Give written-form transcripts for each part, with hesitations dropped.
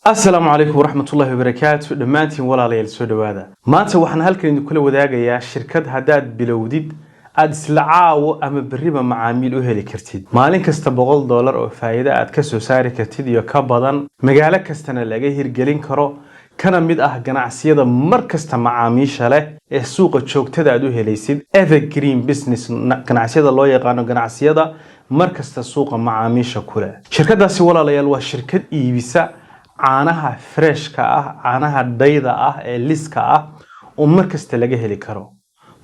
Asalaamu calaykum waraxmatullahi wabarakaatu. Dhammaantiin walaalayaal, soo dhowaada. Maanta waxaan halkan idinkula wadaagayaa shirkad haddaad bilowdid aad isla caawo ama berriba macaamiil u heli kartid, maalin kasta $100 oo faa'iido aad ka soo saari kartid iyo ka badan, magaalo kastana laga hirgelin karo, kana mid ah ganacsiyada mar kasta macaamiisha leh ee suuqa joogtada aad u helaysid, evergreen business ganacsiyada loo yaqaano, ganacsiyada mar kasta suuqa macaamiisha ku leh. Shirkadaasi, walaalayaal, waa shirkad iibisa caanaha freshka ah, caanaha dhayda ah ee liska ah oo mar kasta laga heli karo.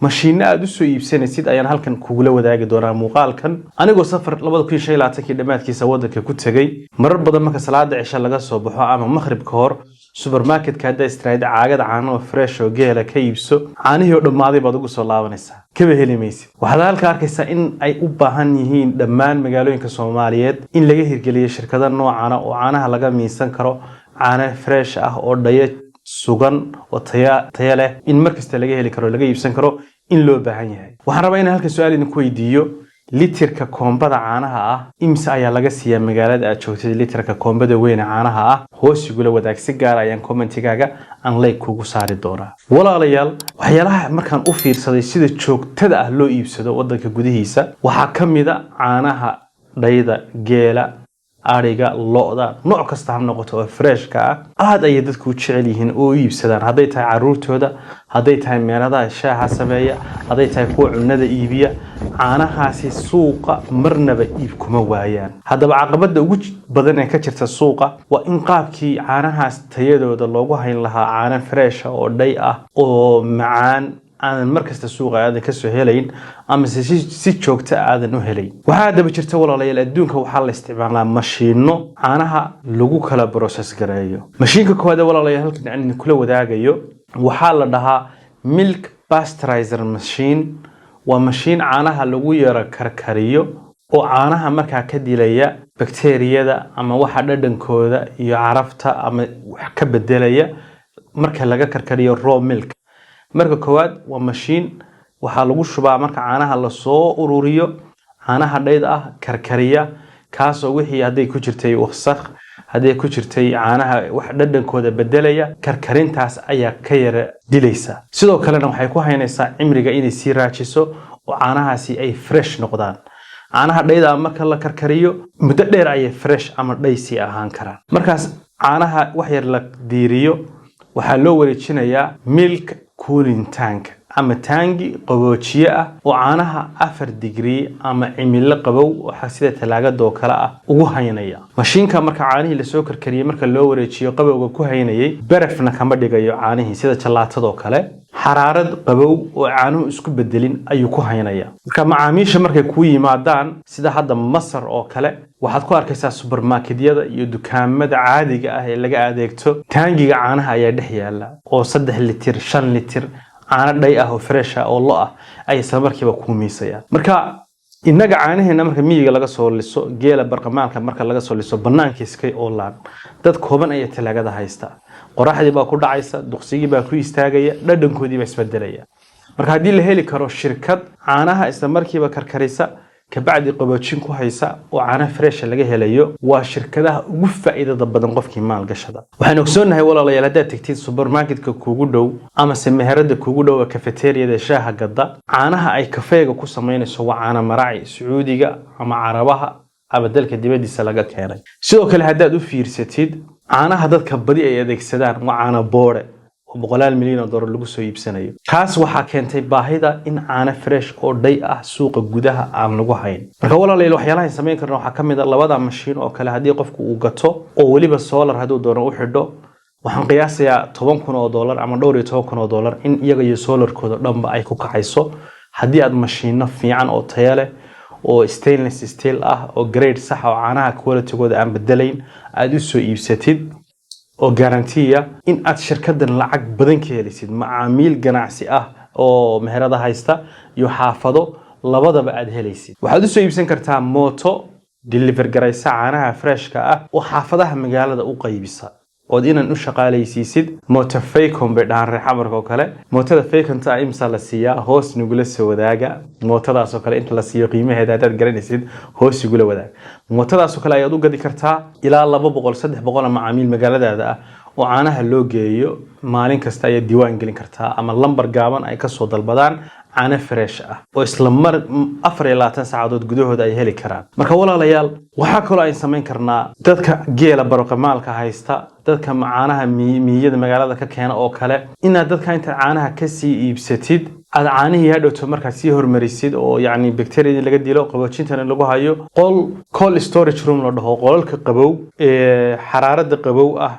Mashiinno aad usoo iibsanaysid ayaan halkan kugula wadaagi doonaa muuqaalkan. Anigoo safar 2025kii dhammaadkiisa wadanka ku tegey, marar badan marka salaada cisho laga soo baxo ama makhrib ka hor, supermarketka haddaa istiraahid caagada caano oo fresh oo geela ka iibso, caanihii oo dhammaaday baad ugu soo laabanaysaa, kaba heli maysid. Waxaad halka arkaysaa in ay u baahan yihiin dhammaan magaalooyinka Soomaaliyeed in laga hirgeliyo shirkado noocana oo caanaha laga miisan karo, caano fresh ah oo dhayo sugan oo taya leh in mar kasta laga heli karo, laga iibsan karo, in loo baahan yahay. Waxaan rabaa inaan halka su-aal idinku weydiiyo: litirka koombada caanaha ah imise ayaa laga siiyaa magaalada aad joogtid? Litirka koombada weyne caanaha ah hoos igula wadaag. Si gaar ayaan commentigaaga aan like kugu saari doonaa. Walaalayaal, waxyaalaha markaan u fiirsaday sida joogtada ah loo iibsado wadanka gudihiisa waxaa ka mid a caanaha dhayda geela, ariga, lo'da, nooc kasta ha noqoto oo freshka ah. Aad ayay dadku u jecel yihiin oo u iibsadaan, hadday tahay caruurtooda, hadday tahay meeladaha shaaha sameeya, hadday tahay kuwa cunnada iibiya. Caanahaasi suuqa marnaba iib kuma waayaan. Haddaba, caqabada ugu badan ee ka jirta suuqa waa in qaabkii caanahaas tayadooda loogu hayn lahaa caano fresha oo dhay ah oo macaan aadan markasta suuqa aadan kasoo helayn amase si joogta aadan u helayn. Waxaa haddaba jirta, walaalayaal, adduunka waxaa la isticmaalaa mashiino caanaha lagu kala process gareeyo. Mashiinka koowaad ee, walaalayaal, halkan aan idinkula wadaagayo waxaa la dhahaa milk pasteurizer machine. Waa mashiin caanaha lagu yaro karkariyo oo caanaha markaa ka dilaya bakteeriyada ama waxa dhadhankooda iyo carafta ama wax ka bedelaya marka laga karkariyo raw milk. Marka koowaad, waa mashiin waxaa lagu shubaa marka caanaha lasoo ururiyo, caanaha dhayda ah karkariya, kaasoo wixii hadday ku jirtay wasakh, hadday ku jirtay caanaha wax dhadhankooda bedelaya, karkarintaas ayaa ka yara dilaysa. Sidoo kalena waxay ku haynaysaa cimriga inay sii raajiso oo caanahaasi ay fresh noqdaan. Caanaha dhayda ah marka la karkariyo, muddo dheer ayay fresh ama dhaysi ahaan karaan. Markaas caanaha wax yar la diiriyo, waxaa loo wareejinayaa milk cooling tank ama taangi qaboojiye ah oo caanaha 4 digrii ama cimilo qabow waxa sida talaagada oo kale ah ugu haynaya. Mashiinka marka caanihii lasoo karkariyey marka loo wareejiyo, qabowga ku haynayay, barafna kama dhigayo caanihii sida jallaatadoo kale. Xaraarad qabow oo caanuhu isku bedelin ayuu ku haynaya. Marka macaamiisha markay kuu yimaadaan, sida hadda Masar oo kale, waxaad ku arkaysaa supermarketyada iyo dukaamada caadiga ah ee laga adeegto, taangiga caanaha ayaa dhex yaala oo 3 litir, 5 litir caano dhay ah oo fresh ah oo lo ah ay isla markiiba kuu miisayaan. Marka innaga caanaheena marka miyiga laga soo liso, geela barqamaalka marka laga soo liso, banaanka iskay oolaan. Dad kooban ayaa talaagada haysta. Qoraxdii baa ku dhacaysa, duqsigii baa ku istaagaya, dhadhankoodii baa isbedelaya. Marka haddii la heli karo shirkad caanaha isla markiiba karkarisa, kabacdi qaboojin ku haysa oo caano fresha laga helayo, waa shirkadaha ugu faa'iidada badan qofkii maalgashada. Waxaan ogsoonnahay, walaalayaal, haddaad tegtid supermarketka kuugu dhow amase meherada kuugu dhow ee cafeteriada shaaha gadda, caanaha ay kafeega ku samaynayso waa caano maraaci Sacuudiga ama Carabaha ama dalka dibadiisa laga keenay. Sidoo kale, haddaad u fiirsatid, caanaha dadka badi ay adeegsadaan waa caano boore oo boqolaal milyan oo dollar lagu soo iibsanayo. Taas waxaa keentay baahida in caano fresh oo dhay ah suuqa gudaha aan lagu hayn. Marka walaalayaal, waxyaalaha samayn karna waxaa ka mid a labada mashiin oo kale haddii qofku uu gato, oo weliba solar hadduu doono u xidho, waxaan qiyaasayaa $10,000 ama dhowr iyo $10,000 in iyaga iyo solarkooda dhanba ay ku kacayso, haddii aad mashiino fiican oo tayo leh oo stainless steel ah oo grade sax oo caanaha qualitygooda aan bedelayn aad u soo iibsatid oo guarantee ah, in aad shirkadan lacag badan ka helisid, macaamiil ganacsi ah oo meherada haysta iyo xaafado labadaba aad helaysid. Waxaad usoo iibsan kartaa mooto deliver garaysa caanaha freshka ah oo xaafadaha magaalada u qaybisa. Ood inan u shaqaalaysiisid mooto Faycon bay dhahaan reer Xamarka oo kale. Mootada Fayconta ah imsa la siiyaa? Hoos nagula soo wadaaga. Mootadaas oo kale inta la siiyo qiimaheeda haddaad garanaysid, hoos igula wadaag. Mootadaas oo kale ayaad u gadi kartaa ilaa 200, 300 macaamiil magaaladaada ah oo caanaha loo geeyo maalin kasta ayaad diiwaan gelin kartaa, ama lambar gaaban ay kasoo dalbadaan caano fresh ah oo isla mar 24 saacadood gudahooda ay heli karaan. Marka walaalayaal, waxaa kaloo ay samayn karnaa dadka geela baroqamaalka haysta, dadka caanaha miyada magaalada ka keena oo kale, inaad dadka intaad caanaha kasii iibsatid, aad caanihii hadhowto markaad sii hormarisid oo yacni bacteriadii laga dilo, qaboojintana lagu hayo, qol cold storage room la dhaho, qolalka qabow ee xaraaradda qabow ah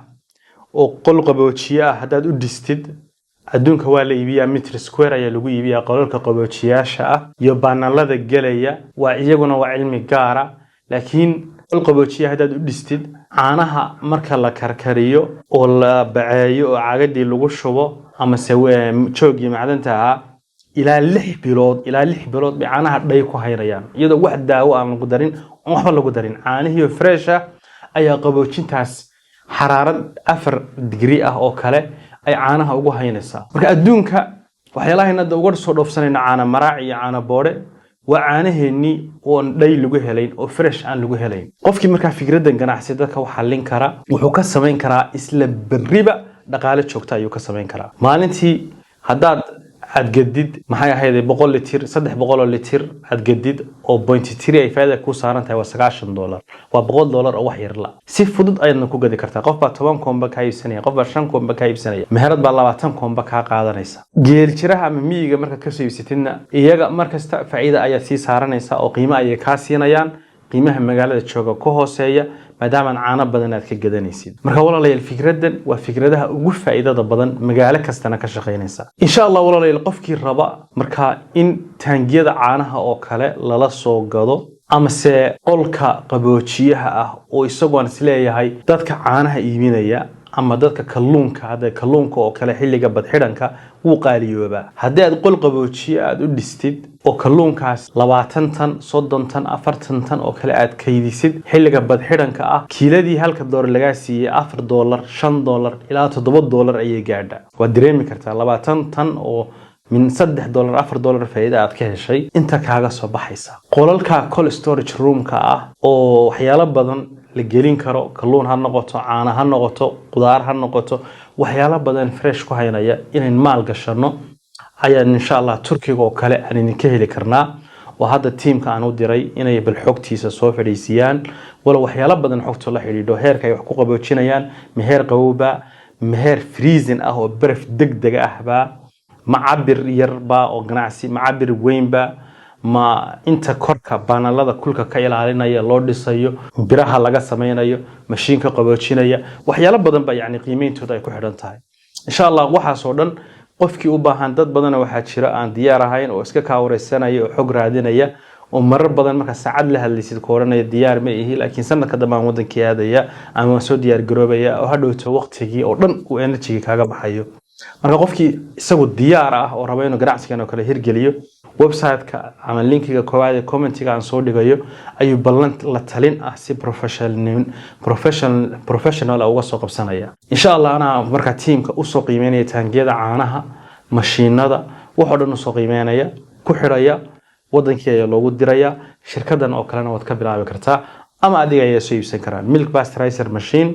oo qol qaboojiye ah haddaad u dhistid. Adduunka waa la iibiyaa, meter square ayaa lagu iibiyaa qolalka qaboojiyaasha ah iyo baanalada gelaya. Waa iyaguna waa cilmi gaara, laakiin qol qaboojiye haddaad u dhistid, caanaha marka la karkariyo oo la baceeyo oo caagadii lagu shubo amase joogii macdanta ahaa, ilaa 6 bilood, ilaa 6 bilood bay caanaha dhay ku haynayaan, iyadoo wax daawo aan lagu darin, oon waxba lagu darin. Caanihii fresh ah ayaa qaboojintaas xaraarad 4 digrii ah oo kale ay caanaha ugu haynaysaa. Marka adduunka waxyaalaha hadda uga soo dhoofsanayna caana maraac iyo caana boodhe waa caanaheennii oon dhay lagu helayn oo fresh aan lagu helayn. Qofkii markaa fikraddan ganacsi dadka u xallin kara wuxuu ka samayn karaa isla berriba dhaqaale joogta ayuu ka samayn karaa. Maalintii haddaad aad gadid, maxay ahayd, 100 litir, 300 litir aad gadid oo 0.3 ay faa'iida ku saaran tahay, waa $90, waa $100 oo wax yar la. Si fudud ayaadna ku gadi kartaa. Qof baa 10 koomba kaa iibsanaya, qof baa 5 koomba kaa iibsanaya, meherad baa 20 koomba kaa qaadanaysa. Geeljiraha ama miyiga markaad kasoo iibsatidna, iyaga markasta faa'iida ayaad sii saaranaysaa oo qiimo ayay kaa siinayaan qiimaha magaalada jooga ka hooseeya, maadaamaan caano badan aad ka gadanaysid. Marka walaalayaal, fikraddan waa fikradaha ugu faa'iidada badan, magaalo kastana ka shaqaynaysa, insha Allah. Walaalayaal, qofkii raba marka in taangiyada caanaha oo kale lala soo gado amase qolka qaboojiyaha ah oo isagoon isleeyahay dadka caanaha iibinaya ama dadka kalluunka, hadda kalluunka oo kale xilliga badxidhanka wuu qaaliyoobaa, haddii aad qol qaboojiye aad u dhistid oo kalluunkaas 20 tan, 30 tan, 40 tan oo kale aad kaydisid, xilliga badxidhanka ah kiiladii halka doolar lagaa siiyey $4, $5 ilaa $7 ayay gaadha. Waad dareemi kartaa 20 tan oo min $3, $4 faa'iida aad ka heshay inta kaaga soo baxaysa. Qolalka cold storage roomka ah oo waxyaalo badan la gelin karo, kalluun ha noqoto, caano ha noqoto, qudaar ha noqoto, waxyaalo badan fresh ku haynaya, inayn maal gashano ayaan insha Allah Turkiga oo kale aan idinka heli karnaa, oo hadda tiimka aan u diray inay bal xogtiisa soo fadhiisiyaan. Walow waxyaalo badan xogtu la xidhiidho, heerka ay wax ku qaboojinayaan, ma heer qabowba, ma heer freezing ah oo baraf degdeg ahba, ma cabir yarba oo ganacsi, ma cabir weynba, ma inta korka baanalada kulka ka ilaalinaya loo dhisayo, biraha laga sameynayo, mashiinka qaboojinaya, waxyaalo badan ba yacni qiimeyntooda ay ku xidhan tahay. Insha Allah waxaasoo dhan qofkii u baahan, dad badana waxaa jira aan diyaar ahayn oo iska kaawreysanaya oo xog raadinaya, oo marar badan markaa saacad la hadlaysid ku odhanaya diyaar ma ihi, laakiin sanadka dambe aan wadankii aadaya ama waan soo diyaar garoobaya, oo hadhowto waqtigii oo dhan uu energy kaaga baxayo. Marka qofkii isagu diyaar ah oo raba inuu ganacsigan oo kale hirgeliyo, website-ka ama linkiga koowaad ee commentiga aan soo dhigayo ayuu ballan la talin ah si professional ah uga soo qabsanaya, insha Allah. Anaa markaa tiimka usoo qiimeynaya taangiyada caanaha, mashiinada, waxoo dhan usoo qiimeynaya, ku xidhaya, wadankii ayaa loogu diraya. Shirkadan oo kalena waad ka bilaabi kartaa ama adiga ayaa soo iibsan karaa milk pasteurizer machine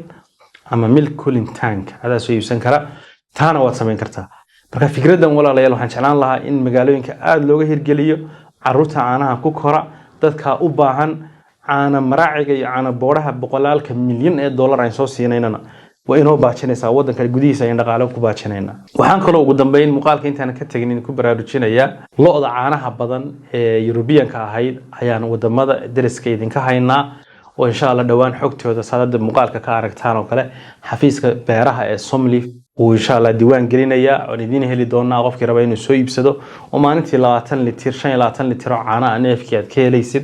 ama milk cooling tank, adaa soo iibsan kara, taana waad samayn kartaa. Marka fikraddan walaalayaal waxaan jeclaan lahaa in magaalooyinka aada looga hirgeliyo. Caruurta caanaha ku kora, dadka u baahan caana maraaciga iyo caana boodhaha, boqolaalka milyan ee dollar aan soo siinaynana waa inoo baajinaysaa, waddanka gudihiisa ayaan dhaqaale ku baajinaynaa. Waxaan kaloo ugu dambeyn muuqaalka intaan ka tegin idinku baraarujinayaa, lo'da caanaha badan ee Yurubiyanka ahayd ayaan wadamada deriska idinka haynaa, oo insha Allah dhowaan xogtooda saadada muuqaalka ka aragtaan oo kale xafiiska beeraha ee Somli uu insha Allah diiwaan gelinayaa, oon idiin heli doonaa qofkii raba inuu soo iibsado, oo maalintii 20 litir, 25 litir oo caanaha neefkii aad ka helaysid.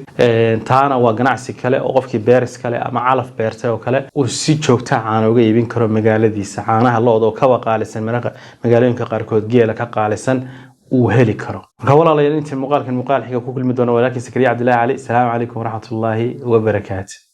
Taana waa ganacsi kale oo qofkii beeris kale ama calaf beertay oo kale uu si joogta caano uga iibin karo magaaladiisa. Caanaha lo'da oo kaba qaalisan mararka magaalooyinka qaarkood geela ka qaalisan uu heli karo. Marka walaalayaal, intii muuqaalkan muuqaal xiga ku kulmi doono, walaalkiin Sakariya Cabdillaahi Cali. Asalaamu calaykum waraxmatullaahi wabarakaatu.